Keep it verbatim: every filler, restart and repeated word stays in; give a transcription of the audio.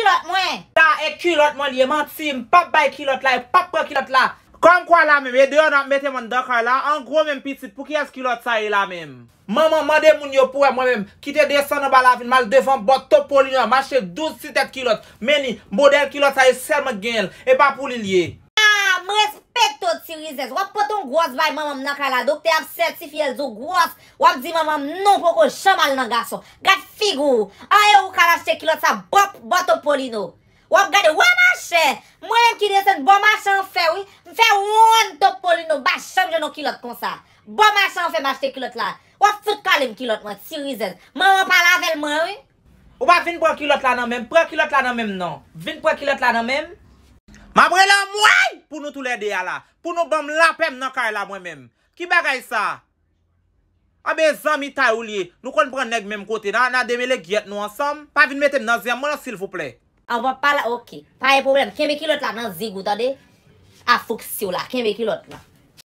Kilòt mwen. Ta e kilòt mwen li ye, manti, m p ap bay kilòt la, e p ap pran kilòt la. Kòm kwa la menm, e deyò n ap mete m anndan kay la, an gwo menm pitit, pou kiyès kilòt sa ye la menm? Manman, mande moun yo pou wè mwen menm, ki te desann anba lavil, m al devan bòt Topolino a, m achte douz ti tèt kilòt, men li, modèl kilòt sa ye sèlman k genyen l, e pa pou li l ye. Ah, m respekte w, ti rizèz. W ap pote yon gwòs bay manman m nan kay la, doktè ap sètifye l di w gwòs, w ap di manman m non, poko janm al nan gason. Gad figi w. An e ou k al achte kilòt sa, bò, bò Topolino. W ap gade, wè machè! Mwen menm ki desann bò machè an fè wi. M fè wonn Topolino, m pa janm jwenn yon kilòt konsa. Bò machè an fè m achte kilòt la. W ap fout kale m kilòt mwen, ti rizèz. Manman pa lavel mwen wi. Ou pa vin pran kilòt la nan men m, pran kilòt la nan men m non. Vin pran kilòt la nan men m. M ap rele anmwey pou nou toulède a la. Pou nou ban m lapè m nan kay la mwen menm. Ki bagay sa? Anben zanmitay ou li ye. Nou konn pran nèg menm kote. N a, n a demele gyèt nou ansanm. Pa vin mete m nan zen an mwen non, silvouplè. An w ap pale, oke. Pa gen pwoblèm. Kenbe kilòt la nan zig ou, tande? A fouk si w la. Kenbe kilòt la.